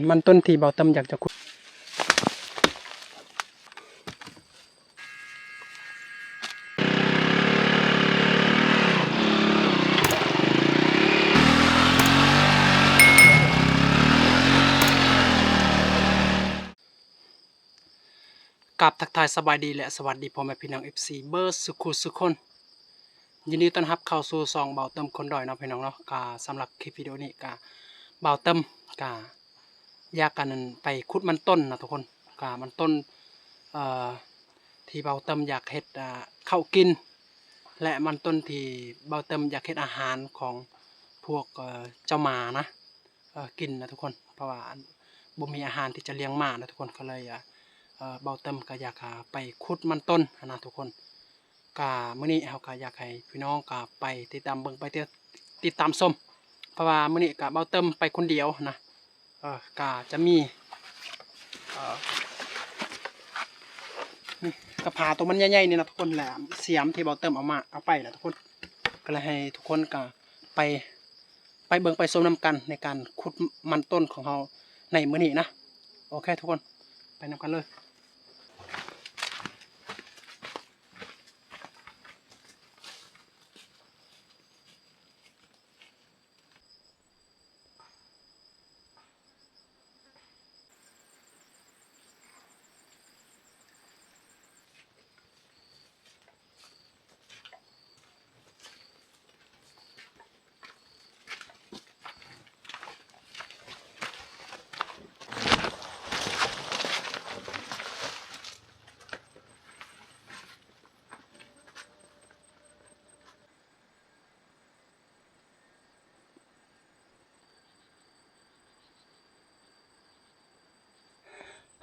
ມັນຕົ້ນທີ່ບ່າວເຕີມຢາກຈະຂຸດ. ກາບທັກທາຍສະບາຍດີ ແລະ ສະຫວັດດີພໍ່ແມ່ພີ່ນ້ອງ ເອັຟຊີ ເບິດສຸຂູສຸຄົນ. ຍິນດີຕ້ອນຮັບເຂົ້າສູ່ຊ່ອງບ່າວເຕີມຄົນດອຍເນາະພີ່ນ້ອງເນາະ. ກະສຳລັບຄລິບວິດີໂອນີ້ກະ ບ່າວເຕີມກະຢາກ ອັນນັ້ນ ໄປຂຸດມັນຕົ້ນນະທຸກຄົນ. ກະມັນຕົ້ນ ເອີ ທີ່ບ່າວເຕີມຢາກເຮັດ ເອີ ເຂົ້າກິນ ແລະ ມັນຕົ້ນທີ່ບ່າວເຕີມຢາກເຮັດອາຫານຂອງພວກ ເອີ ເຈົ້າໝານະ ເອີ ກິນນະທຸກຄົນ. ເພາະວ່າ ອັນ ບໍ່ມີອາຫານທີ່ຈະລ້ຽງໝານະທຸກຄົນ ກໍເລີຍ ເອີ ບ່າວເຕີມກໍຢາກ ອາ ໄປຂຸດມັນຕົ້ນຫັ້ນນະທຸກຄົນ. ກະມື້ນີ້ເຮົາກໍຢາກໃຫ້ພີ່ນ້ອງກໍໄປຕິດຕາມເບິ່ງ ໄປຕິດ ຕິດຕາມຊົມ ເພາະວ່າມື້ນີ້ກະບ່າວເຕີມໄປຄົນດຽວນະ. ເອີ ກະຈະມີ ເອີ ນີ້ ກະຜາໂຕມັນໃຫຍ່ໆນີ້ນະທຸກຄົນ ແລະ ສຽມທີ່ບ່າວເຕີມເອົາມາ ເອົາໄປນະທຸກຄົນ. ກໍເລີຍໃຫ້ທຸກຄົນກະໄປ ໄປເບິ່ງໄປຊົມນຳກັນໃນການຂຸດມັນຕົ້ນຂອງເຮົາໃນມື້ນີ້ນະ. ໂອເຄທຸກຄົນ ໄປນຳກັນເລີຍ.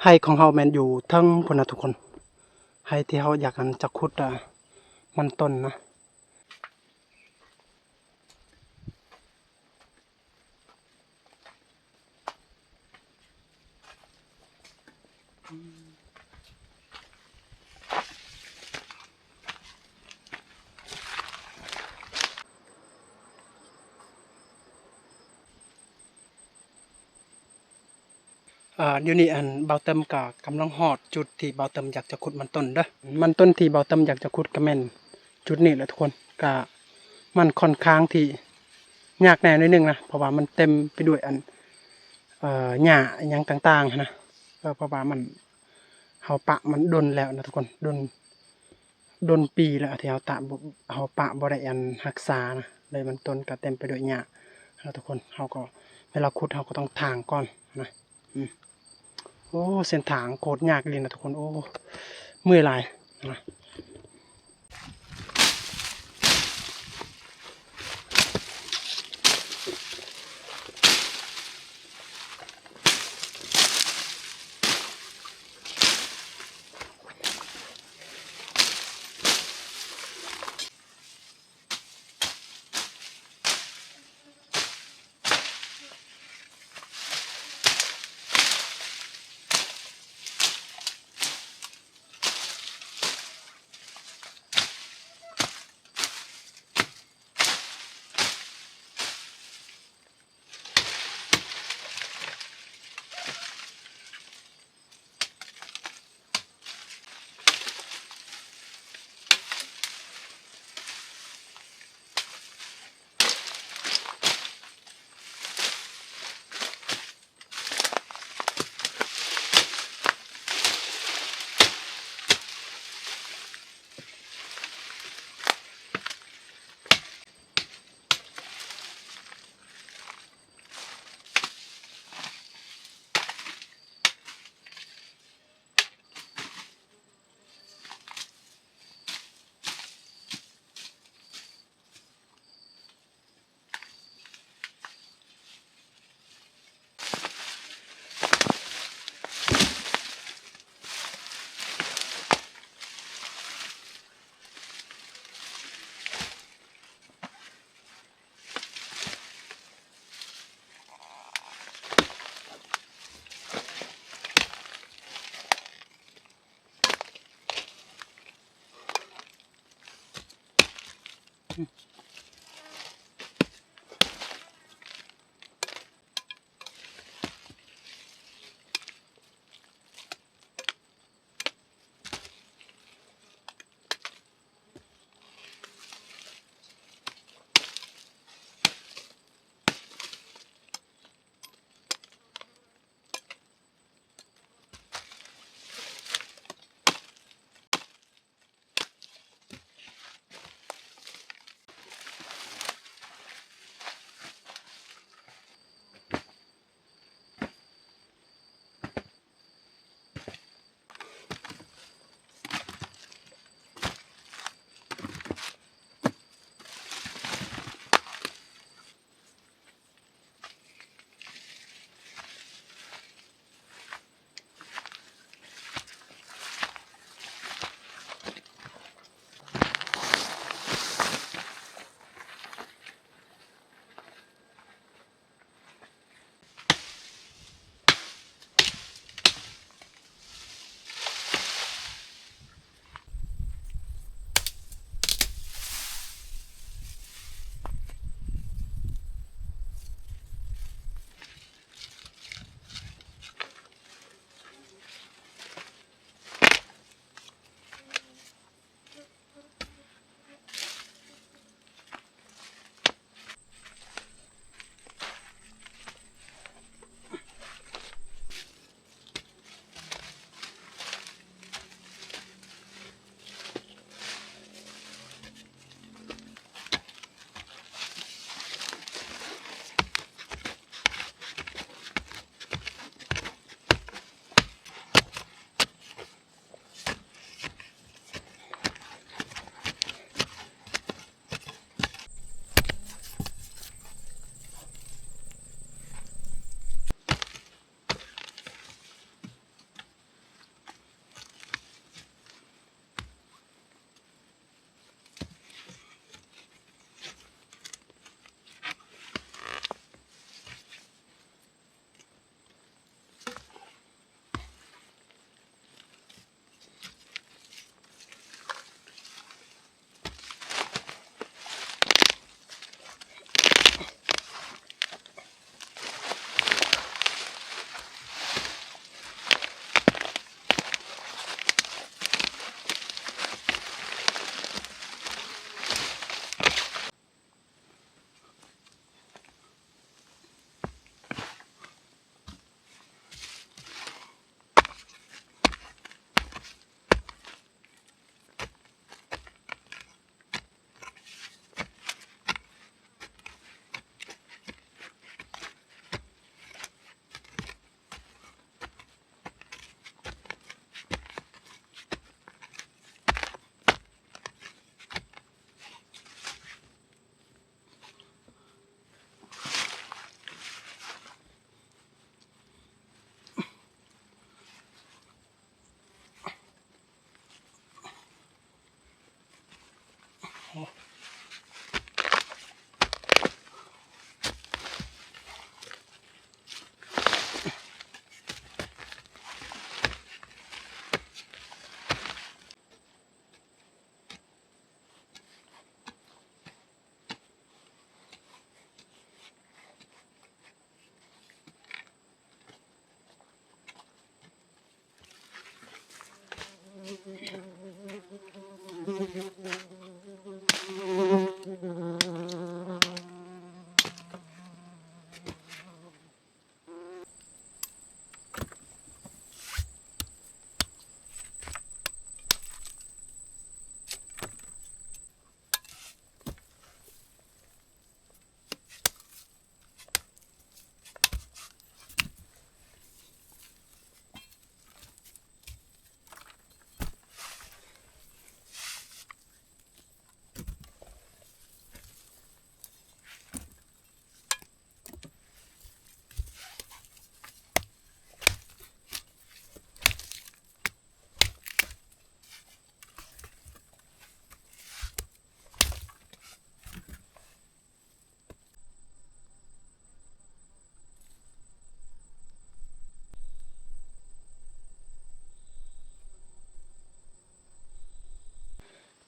ໄຮ່ຂອງເຮົາແມ່ນຢູ່ເທິງພຸ້ນນະທຸກຄົນ ໄຮ່ທີ່ເຮົາຢາກ ອັນ ຈະຂຸດ ອາ ມັນຕົ້ນນະ. ອາ ດຽວນີ້ ອັນ ບ່າວເຕີມກະກຳລັງຮອດຈຸດທີ່ບ່າວເຕີມຢາກຈະຂຸດມັນຕົ້ນເດີ. ມັນຕົ້ນທີ່ບ່າວເຕີມຢາກຈະຂຸດກະແມ່ນຈຸດນີ້ແຫຼະທຸກຄົນ. ກະມັນຂ້ອນຂ້າງທີ່ຍາກແດ່ໜ້ອຍໜຶ່ງນະ ເພາະວ່າມັນເຕັມໄປດ້ວຍ ອັນ ຫຍ້າອີ່ຫຍັງຕ່າງໆຫັ້ນນະ. ເພາະວ່າມັນ ເຮົາປະມັນດົນແລ້ວນະທຸກຄົນ ດົນ ດົນປີແລ້ວທີ່ເຮົາຕະ ເຮົາປະບໍ່ໄດ້ ອັນ ຮັກສານະ ເລີຍມັນຕົ້ນກະເຕັມໄປດ້ວຍຫຍ້ານະທຸກຄົນ. ເຮົາກໍ ເວລາຂຸດເຮົາກໍຕ້ອງຖາງກ່ອນນະ. ອືມ ໂອ້ ເສັ້ນທາງໂຄດຍາກອີ່ຫຼີນະທຸກຄົນ. ໂອ້ ເມື່ອຍຫຼາຍນະ. ໂ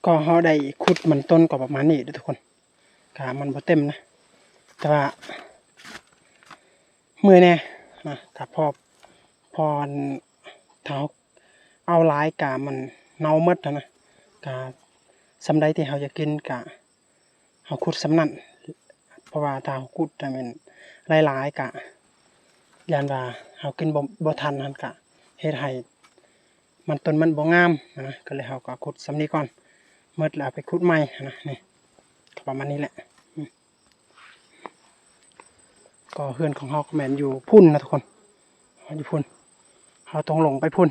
ກໍເຮົາໄດ້ຂຸດມັນຕົ້ນກໍປະມານນີ້ເດີທຸກຄົນ ກະມັນບໍ່ເຕັມນະ ແຕ່ວ່າເມື່ອຍແດ່ນະ ກະພໍ ພໍອັນ ຖ້າເຮົາເອົາຫຼາຍກະມັນເນົ່າໝົດຫັ້ນນະ ກະສ່ຳໃດທີ່ເຮົາຢາກກິນກະ ເຮົາຂຸດສ່ຳນັ້ນ ເພາະວ່າຖ້າເຮົາຂຸດແມ່ນຫຼາຍໆ ກະຢ້ານວ່າເຮົາກິນບໍ່ ບໍ່ທັນຫັ້ນ ກະເຮັດໃຫ້ມັນຕົ້ນມັນບໍ່ງາມນະ ກໍເລີຍເຮົາກໍຂຸດສ່ຳນີ້ກ່ອນ ໝົດແລ້ວເອົາໄປຂຸດໃໝ່ນະ ນີ້ ກໍປະມານນີ້ແຫຼະ ອືມ ກໍເຮືອນຂອງເຮົາກໍແມ່ນຢູ່ພຸ້ນນະທຸກຄົນ ຢູ່ພຸ້ນ ເຮົາຕ້ອງລົງໄປພຸ້ນ